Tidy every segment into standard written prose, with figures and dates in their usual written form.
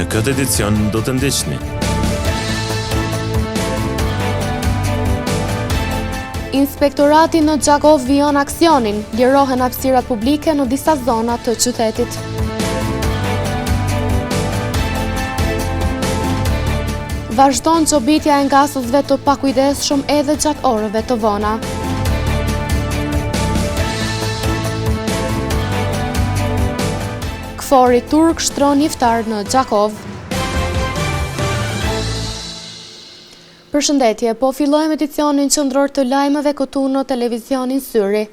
Në këtë edicion do të ndiqni. Inspektorati në Gjakovë vijon aksionin, lirohen hapësirat publike në disa zona të qytetit. Vazhdon gjobitja e ngasësve të pakujdesshëm edhe gjatë orëve të vona. KFOR-i turk shtron iftar në Gjakovë. Përshëndetje, po fillojmë edicionin qendror të lajmeve këtu në televizionin Syri.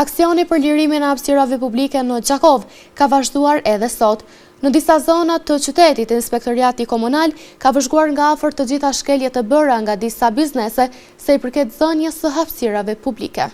Aksioni për lirimin e hapësirave publike në Gjakovë ka vazhduar edhe sot. Në disa zona të qytetit, Inspektoriati Komunal ka vëzhguar nga afër të gjitha shkeljet e bëra nga disa biznese sa i përket zënies së hapësirave publike.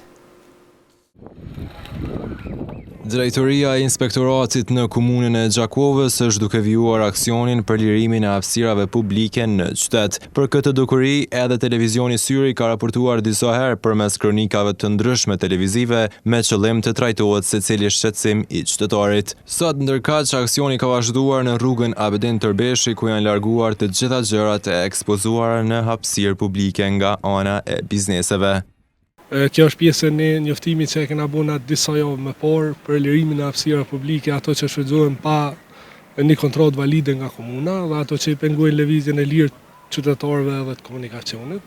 Drejtoria e Inspektoratit në Komunën e Gjakovës është duke vijuar aksionin për lirimin e hapësirave publike në qytet. Për këtë dukuri, edhe televizioni Syri ka raportuar disa herë përmes kronikave të ndryshme televizive me qëllim të trajtohet secili shqetësim i qytetarit. Sot, ndërkaq, aksioni ka vazhduar në rrugën Abedin Tërbeshi ku janë larguar të gjitha gjërat e ekspozuara në hapësirë publike nga ana e bizneseve. Kjo është pjesë e një njoftimi që e kena bo na disa javë më parë për lirimin e hapësirave publike, ato që shfrytëzohen pa një kontratë valide nga komuna dhe ato që i pengojnë lëvizjen e lirë të qytetarëve edhe të komunikacionit.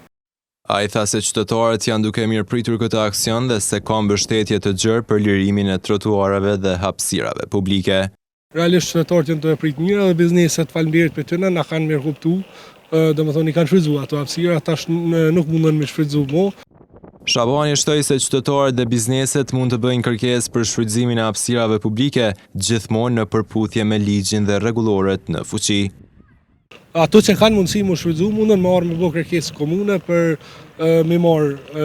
Ai tha se qytetarët janë duke mirëpritur këtë aksion dhe se ka mbështetje të gjerë për lirimin e trotuareve dhe hapësirave publike. Realisht qytetarët janë tu e prit mirë edhe bizneset faleminderit prej tyne na kanë mirëkuptu, domethënë i kanë shfrytëzu ato hapësira, tash nuk munden me shfrytëzu mo. Shabani shtoi se qytetarët dhe bizneset mund të bëjnë kërkesë për shfrytëzimin e hapësirave publike, gjithmonë në përputhje me ligjin dhe rregulloret në fuqi. Ato që kanë mundësi mu shfrytëzu, mundën me ardhë me bo kërkesë komune për me marrë,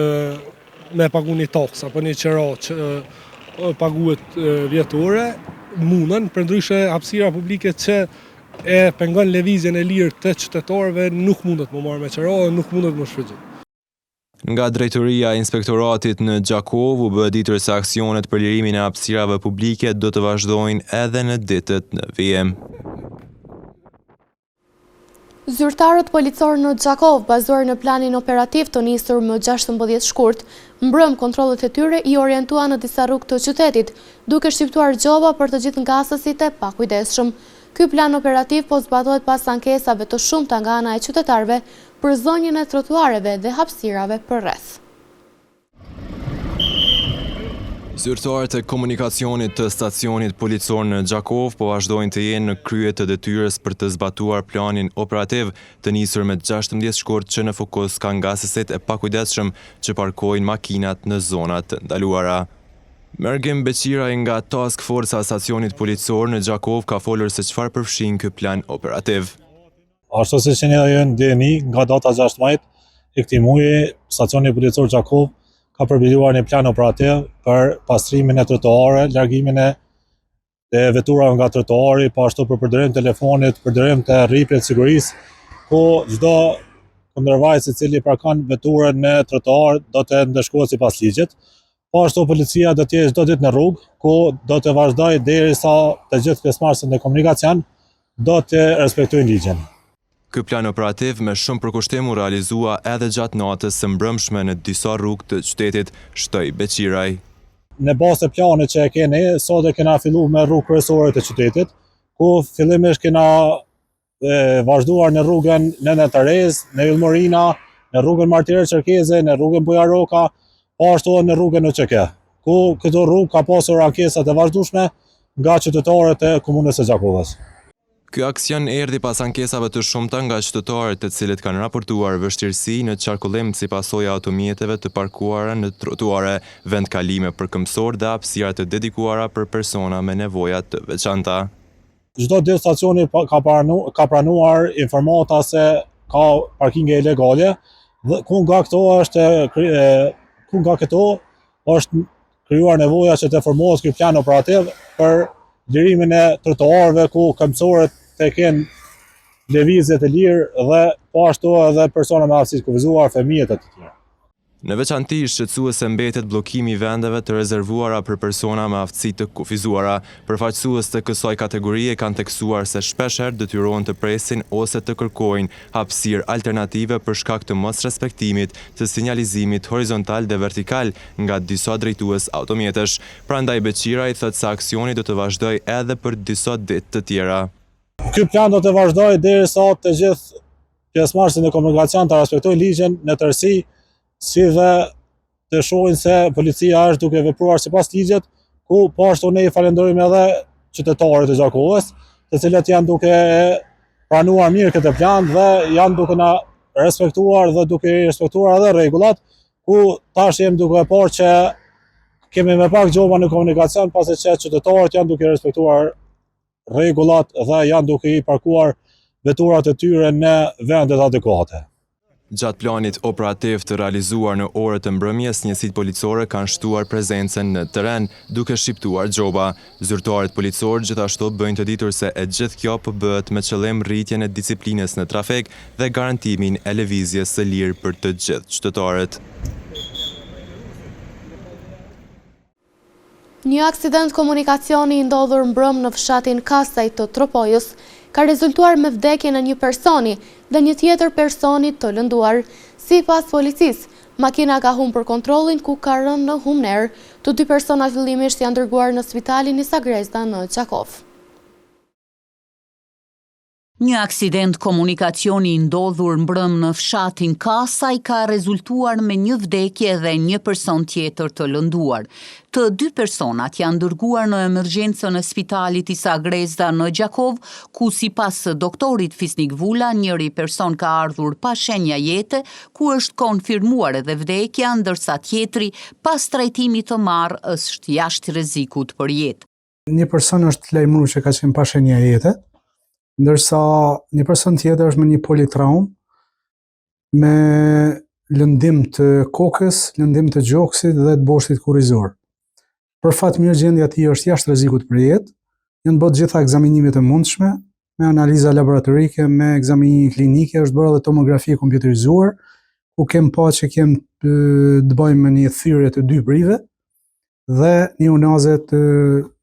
me pagu një taksë apo një qera që paguhet vjetore, mundën, përndryshe hapësira publike që e pengon lëvizjen e lirë të qytetarëve nuk mundet mu marrë me qera dhe nuk mundet mu shfrytëzu. Nga Drejtoria e Inspektoratit në Gjakovë u bë e ditur se aksionet për lirimin e hapësirave publike do të vazhdojnë edhe në ditët në vijim. Zyrtarët policorë në Gjakovë, bazuar në planin operativ të nisur më 16 shkurt, mbrëmë kontrollet e tyre i orientuan në disa rrugë të qytetit, duke shqiptuar gjoba për të gjithë ngasësit e pakujdesshëm. Ky plan operativ po zbatohet pas ankesave të shumta nga ana e qytetarëve për zënien e trotuareve dhe hapësirave përreth. Zyrtarët e komunikacionit të stacionit policor në Gjakovë po vazhdojnë të jenë në krye të detyrës për të zbatuar planin operativ të nisur me 16 shkurt që në fokus ka ngasësit e pakujdesshëm që parkojnë makinat në zona të ndaluara. Mërgim Beqiraj nga Task Forca e stacionit policor në Gjakovë ka folur se çfarë përfshin ky plan operativ. Ashtu siç jeni edhe ju në dijeni, nga data 16 e këtij muaji, stacioni policor Gjakovë ka përpiluar një plan operativ për pastrimin e trotuareve, largimin e e veturave nga trotuari, po ashtu për përdorim të telefonit, përdorim të rripit të sigurisë, ku çdo kundërvajtës i cili parkon veturën në trotuar do të ndëshkohet sipas ligjit. Po ashtu policia do të jetë çdo ditë në rrugë, ku do të vazhdojë derisa të gjithë pjesëmarrësit në komunikacion do të respektojnë ligjin. Ky plan operativ me shumë përkushtim u realizua edhe gjatë natës së mbrëmshme në disa rrugë të qytetit, shtoi Beqiraj. Në bazë të planit që e keni, sot e kena fillu me rrugë kryesore të qytetit, ku fillimisht kena vazhduar në rrugën Nëna Terezë, në Yll Morina, në rrugën Martirët Çerkezi, në rrugën Bujar Roka, po ashtu edhe në rrugën UÇK, ku këto rrugë ka pasur ankesa të vazhdueshme nga qytetarët e komunës së Gjakovës. Ky aksion erdhi pas ankesave të shumta nga qytetarët të cilët kanë raportuar vështirësi në qarkullim si pasojë e automjeteve të parkuara në trotuare, vendkalime për këmbësorë dhe hapësira të dedikuara për persona me nevoja të veçanta. Çdo ditë stacioni ka pranu, ka pranuar informata se ka parkinge ilegale dhe ku nga këto është ku nga këto është krijuar nevoja që të formohet ky plan operativ për lirimin e trotuareve ku këmbësorët të kenë lëvizje të lirë dhe po ashtu edhe persona me aftësi të kufizuar, fëmijët e të tjerë. Në veçanti, shqetësuese mbetet bllokimi i vendeve të rezervuara për persona me aftësi të kufizuara. Përfaqësues të kësaj kategorie kanë theksuar se shpeshherë detyrohen të presin ose të kërkojnë hapësirë alternative për shkak të mosrespektimit të sinjalizimit horizontal dhe vertikal nga disa drejtues automjetesh. Prandaj Beqiraj thotë se aksioni do të vazhdojë edhe për disa ditë të tjera. Ky plan do të vazhdojë derisa të gjithë pjesëmarrësit në komunikacion të respektojnë ligjin në tërësi, si dhe të shohin se policia është duke vepruar sipas ligjit, ku po ashtu ne i falënderojmë edhe qytetarët e Gjakovës, të cilët janë duke pranuar mirë këtë plan dhe janë duke na respektuar dhe duke i respektuar edhe rregullat, ku tash jemi duke parë që kemi më pak gjoba në komunikacion, pasi që qytetarët janë duke respektuar rregullat dhe janë duke i parkuar veturat e tyre në vendet adekuate. Gjatë planit operativ të realizuar në orët e mbrëmjes, njësitë policore kanë shtuar prezencën në terren, duke shqiptuar gjoba. Zyrtarët policorë gjithashtu bëjnë të ditur se e gjithë kjo po bëhet me qëllim rritjen e disiplinës në trafik dhe garantimin e lëvizjes së lirë për të gjithë qytetarët. Një aksident komunikacioni i ndodhur mbrëmë në fshatin Kasaj të Tropojës, ka rezultuar me vdekjen e një personi dhe një tjetër personi të lënduar. Sipas policisë, makina ka humbur kontrollin ku ka rënë në humnerë. Të dy personat fillimisht janë dërguar në spitalin Isa Grezda në Gjakovë. Një aksident komunikacioni i ndodhur mbrëmë në fshatin Kasaj ka rezultuar me një vdekje dhe një person tjetër të lënduar. Të dy personat janë dërguar në emergjencën e spitalit Isa Grezda në Gjakovë, ku sipas doktorit Fisnik Vula, njëri person ka ardhur pa shenja jete, ku është konfirmuar edhe vdekja, ndërsa tjetri pas trajtimit të marrë është jashtë rrezikut për jetë. Një person është lajmëruar që ka qenë pa shenja jete, ndërsa një person tjetër është me një politraumë, me lëndim të kokës, lëndim të gjoksit dhe të boshtit kurrizor. Për fat mirë gjendja e tij është jashtë rrezikut për jetë, janë bërë të gjitha ekzaminimet e mundshme, me analiza laboratorike, me ekzaminime klinike, është bërë edhe tomografi e kompjuterizuar, ku kem pa që kem të bëjmë me një thyerje të dy brive, dhe një unaze të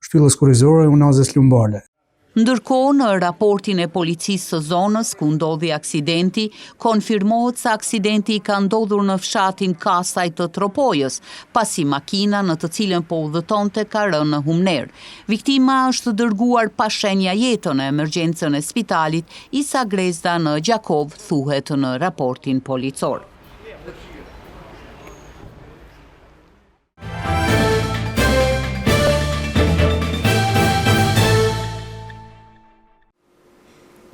shtyllës kurrizore, unazës lumbale. Ndërkohë, në raportin e policisë së zonës ku ndodhi aksidenti, konfirmohet se aksidenti ka ndodhur në fshatin Kasaj të Tropojës, pasi makina në të cilën po udhëtonte ka rënë në humnerë. Viktima është dërguar pa shenja jete në emergjencën e spitalit Isa Grezda në Gjakovë, thuhet në raportin policor.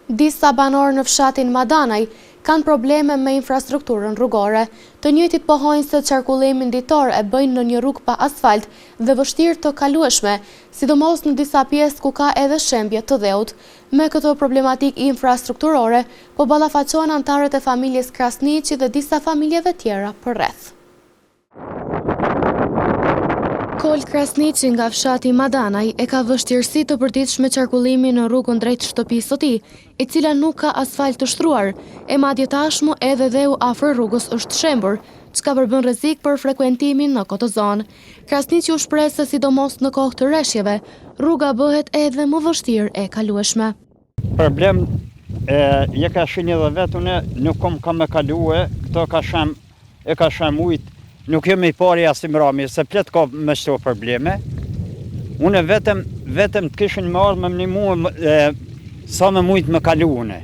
Disa banorë në fshatin Madanaj kanë probleme me infrastrukturën rrugore. Të njëjtit pohojnë se qarkullimin ditor e bëjnë në një rrugë pa asfalt dhe vështirë të kalueshme, sidomos në disa pjesë ku ka edhe shembje të dheut. Me këtë problematikë infrastrukturore po ballafaqohen anëtarët e familjes Krasniqi dhe disa familjeve tjera përreth. Kolë Krasniqi nga fshati Madanaj e ka vështirësi të përditshme qarkullimin në rrugën drejt shtëpisë së tij, e cila nuk ka asfalt të shtruar, e madje tashmë edhe dheu afër rrugës është shembur, çka përbën rrezik për frekuentimin në këtë zonë. Krasniqi u shpreh se sidomos në kohë të reshjeve, rruga bëhet edhe më vështirë e kalueshme. Problem e ka shihni edhe vetë une nuk kom ka me kalue, këto ka shem, e ka shem ujt, nuk jam i pari as i mrami, se plot ka me qëto probleme. Une vetëm, vetëm të kishin me ardhë me më nimu e, sa me mujt me kalu une.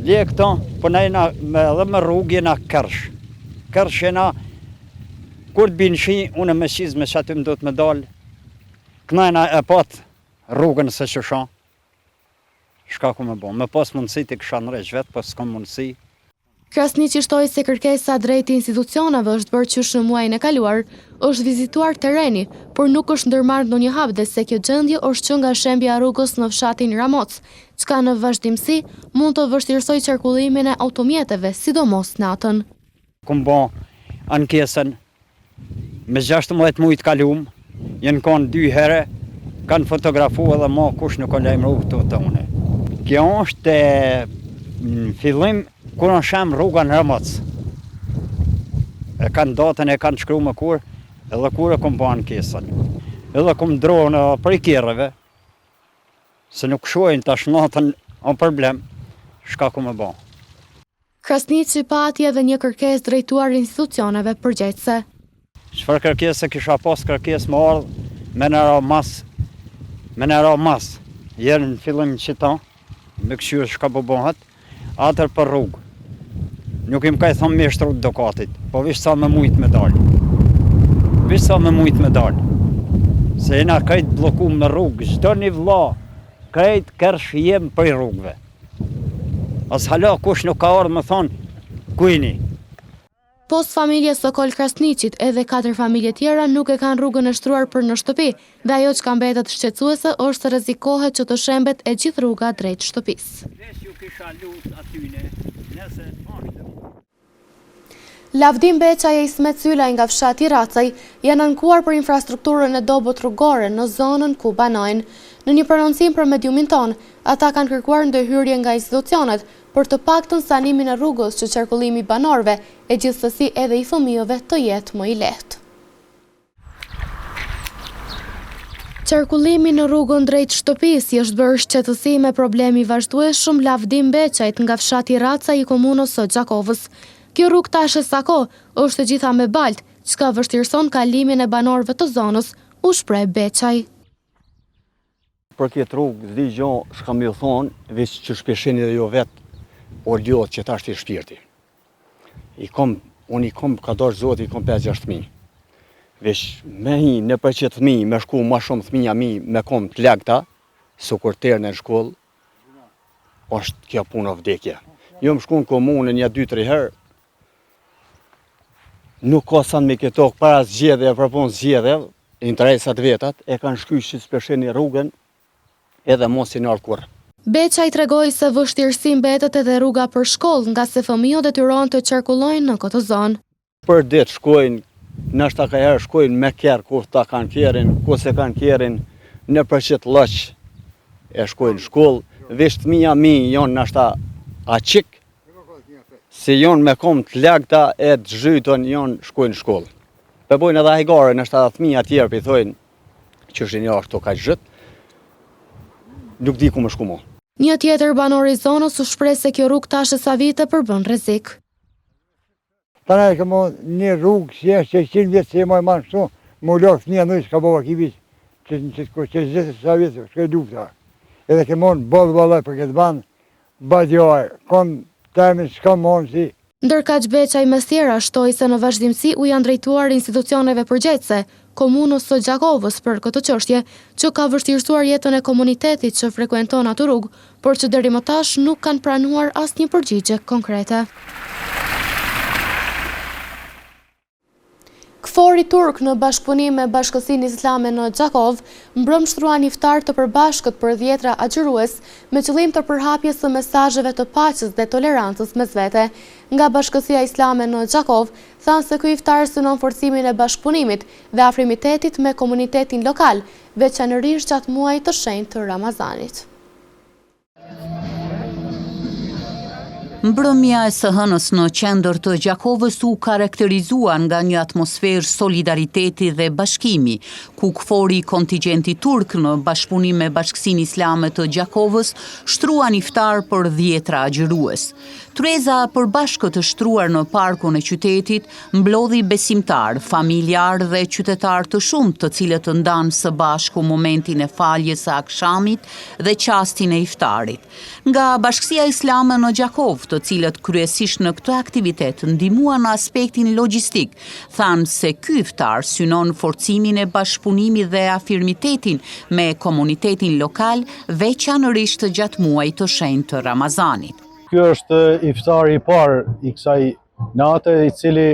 Le këto, po na jena me, edhe me rrugë jena kërsh. Kërsh jena, kur të bin shi, une me çizme që aty më duhet me dalë, kënajna e pat, Rrugën se qysh a, shka ku me bo. Me pas mundësi t'i kisha ndreq vetë, po s'kom mundësi. Krasniqi shtoi se kërkesa drejt institucioneve është bërë qysh në muajin e kaluar, është vizituar terreni, por nuk është ndërmarrë ndonjë hap dhe se kjo gjendje është që nga shembja e rrugës në fshatin Ramoc, çka në vazhdimësi mund të vështirësojë qarkullimin e automjeteve, sidomos natën. Kom bo ankesën me 16 muj të kalum, janë konë dy here, kanë fotografu edhe mo kush nuk ka lajmëru këtu te une. Kjo është në fillim kur është shemë rruga në Ramoc. E kanë datën, e kanë shkru më kur, edhe kur e kom ba ankesën. Edhe kom ndrru edhe prej kerreve, se nuk shohin tash natën, o problem, shka kom me ba. Krasniqi pati edhe një kërkesë drejtuar institucioneve përgjegjëse. Çfarë kërkese kisha pas kërkesë me ardhë me na ra mas, me na ra mas, jerë në fillim qita, me këqyrë shka po bëhet, atër për rrugë. Nuk im ka i thonë me shtru dukatit, po veç sa me mujtë me dalë. Veç sa me mujtë me dalë. Se jena krejt blloku me rrugë, çdo një vlla, krejt kërsh jem prej rrugëve. As hala kush nuk ka ardhë me thonë, ku jeni? Pos familjes Sokol Krasniqit, edhe katër familje tjera nuk e kanë rrugën e shtruar për në shtëpi, dhe ajo çka mbetet shqetësuese është se rrezikohet që të shembet e gjithë rruga drejt shtëpisë. Lavdim Beqaj e Ismet Sylaj nga fshati Rracaj janë ankuar për infrastrukturën e dobët rrugore në zonën ku banojnë. Në një prononcim për mediumin tonë, ata kanë kërkuar ndërhyrje nga institucionet për të paktën sanimin e rrugës që qarkullimi i banorëve e gjithsesi edhe i fëmijëve të jetë më i lehtë. Qarkullimi në rrugën drejt shtëpisë i është bërë shqetësim e problem i vazhdueshëm Lavdim Beqajt nga fshati Rracaj i komunës së Gjakovës. Kjo rrugë tash e sa kohë është e gjitha me baltë, çka vështirëson kalimin e banorëve të zonës, u shpreh Beqaj. Për këtë rrugë s'di gjo çka me ju thonë, veç qysh pe shihni edhe ju vetë, o lodhë që tash shpirti. I kom, unë i kom, ka dashtë Zoti, i kom 5-6 fëmijë. Veç me hi nëpër qëtë fëmijë, me shku ma shumë fëmija mi me kom të lagta, sikur tërë në shkollë, është kjo punë o vdekje. Jom shku në komunë një, 2-3 herë, nuk ka san me këto para zgjedhje, për punë zgjedhje, interesat vetat, e kanë shky që s'pe shihni rrugën edhe mos i nalë kurrë. Beqaj tregoi se vështirësi mbetet edhe rruga për shkollë, ngase fëmijët detyrohen të qarkullojnë në këtë zonë. Për ditë shkojnë, nashta kaherë shkojnë me kerr, ku ta kanë kerrin, ku s'e kanë kerrin, nëpër qëtë lloq e shkojnë shkollë, veç fëmija mi jonë nashta aqik, Si jonë me kom të lagta e të zhytun jonë shkojnë në shkollë. Pe bojnë edhe hajgare, nashta edhe fëmija tjerë pe thojnë që është një ashtu kaq zhyt, nuk di ku me shku mo. Një tjetër banor i zonës u shpreh se kjo rrugë tash e sa vite përbën rrezik. Tani e kemo një rrugë që është që 100 vjet që e maj man kështu, m'u lodh fëmija ndonjë s'ka bo vaki veç që në qëtë kohë, që gjithë sa vjet shkoi lufta. Edhe kemo në boll vallaj për këtë vend, Badjaj, kom temin s'kam mundësi. Ndërkaq Beqaj mes tjera shtoi se në vazhdimësi u janë drejtuar institucioneve përgjegjëse, Komunës së Gjakovës për këtë çështje, që ka vështirësuar jetën e komunitetit që frekuenton atë rrugë, por që deri më tash nuk kanë pranuar asnjë përgjigje konkrete. KFOR-i turk në bashkëpunim me Bashkësinë Islame në Gjakovë, mbrëmë shtruan iftar të përbashkët për dhjetra agjërues, me qëllim të përhapjes së mesazheve të paqes dhe tolerancës mes vete. Nga Bashkësia Islame në Gjakovë, thanë se ky iftar synon forcimin e bashkëpunimit dhe afrimitetit me komunitetin lokal, veçanërisht gjatë muajit të shenjtë të Ramazanit. Mbrëmja e së hënës në qendër të Gjakovës u karakterizua nga një atmosferë solidariteti dhe bashkimi, ku KFOR-i i kontingjentit turk në bashkëpunim me Bashkësinë Islame të Gjakovës shtruan iftar për dhjetra agjërues. Tryeza e përbashkët e shtruar në parkun e qytetit mblodhi besimtarë, familjarë dhe qytetarë të shumtë të cilët ndanë së bashku momentin e faljes së akshamit dhe çastin e iftarit. Nga Bashkësia Islame në Gjakovë, të cilët kryesisht në këtë aktivitet ndihmuan në aspektin logjistik, thanë se ky iftar synon forcimin e bashkëpunimit dhe afirmitetin me komunitetin lokal, veçanërisht gjatë muajit të shenjtë të Ramazanit. Ky është iftari i parë i kësaj nate, i cili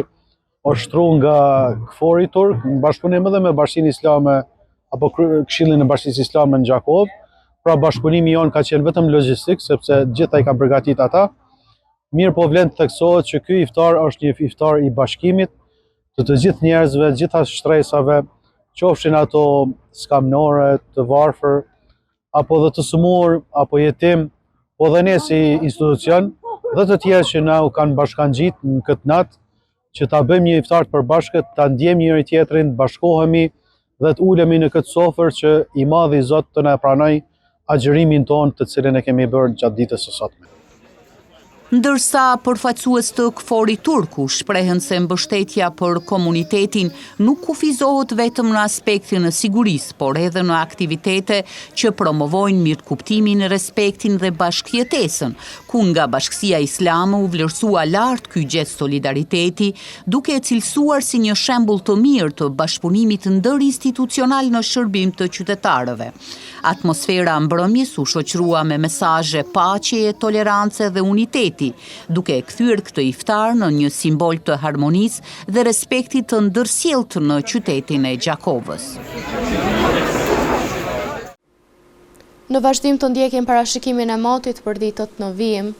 është shtru nga KFOR-i turk, në bashkëpunim edhe me Bashkësinë Islame, apo Këshillin e Bashkësisë Islame në Gjakovë, pra bashkëpunimi jonë ka qenë vetëm logjistik, sepse gjitha i kanë përgatit ata, mirëpo vlen të theksohet që ky iftar është një iftar i bashkimit të të gjithë njerëzve, gjitha shtresave, qofshin ato skamnore, të varfër, apo dhe të sëmurë, apo jetim, po dhe ne si institucion, dhe të tjerë që na u kanë bashkangjit në këtë natë, që ta bëjmë një iftar të përbashkët, ta ndjejmë njëri tjetrin, të bashkohemi dhe të ulemi në këtë sofër që i madhi Zot të na pranojë agjërimin tonë të cilin e kemi bërë gjatë ditës së sotme. Ndërsa përfaqësues të KFOR-it turk u shprehën se mbështetja për komunitetin nuk kufizohet vetëm në aspektin e sigurisë, por edhe në aktivitete që promovojnë mirëkuptimin, respektin dhe bashkëjetesën, ku nga bashkësia islame u vlerësua lart ky gjest solidariteti, duke e cilësuar si një shembull të mirë të bashkëpunimit ndërinstitucional në shërbim të qytetarëve. Atmosfera e mbrëmjes u shoqërua me mesazhe paqeje, tolerance dhe uniteti, duke e kthyer këtë iftar në një simbol të harmonisë dhe respektit të ndërsjelltë në qytetin e Gjakovës. Në vazhdim të ndjekim parashikimin e motit për ditët në vijim.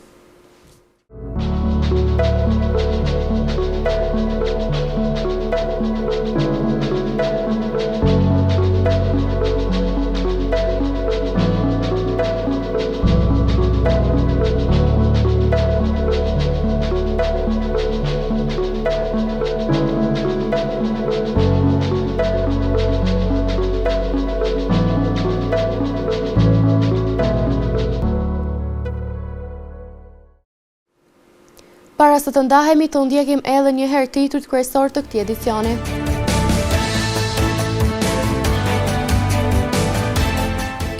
Para se të ndahemi, të ndjekim edhe një herë titujt kryesorë të këtij edicioni.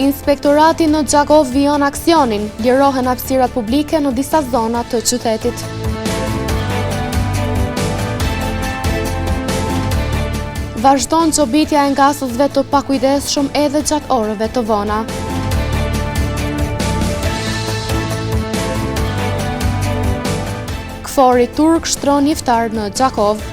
Inspektorati në Gjakovë vijon aksionin, lirohen hapësirat publike në disa zona të qytetit. Vazhdon gjobitja e ngasësve të pakujdesshëm edhe gjatë orëve të vona. KFOR-i turk shtron iftar në Gjakovë.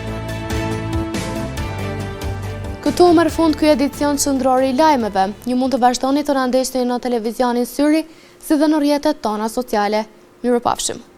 Këtu merr fund ky edicion qendror i lajmeve. Ju mund të vazhdoni të na ndiqni në televizionin Syri, si dhe në rrjetet tona sociale. Mirupafshim!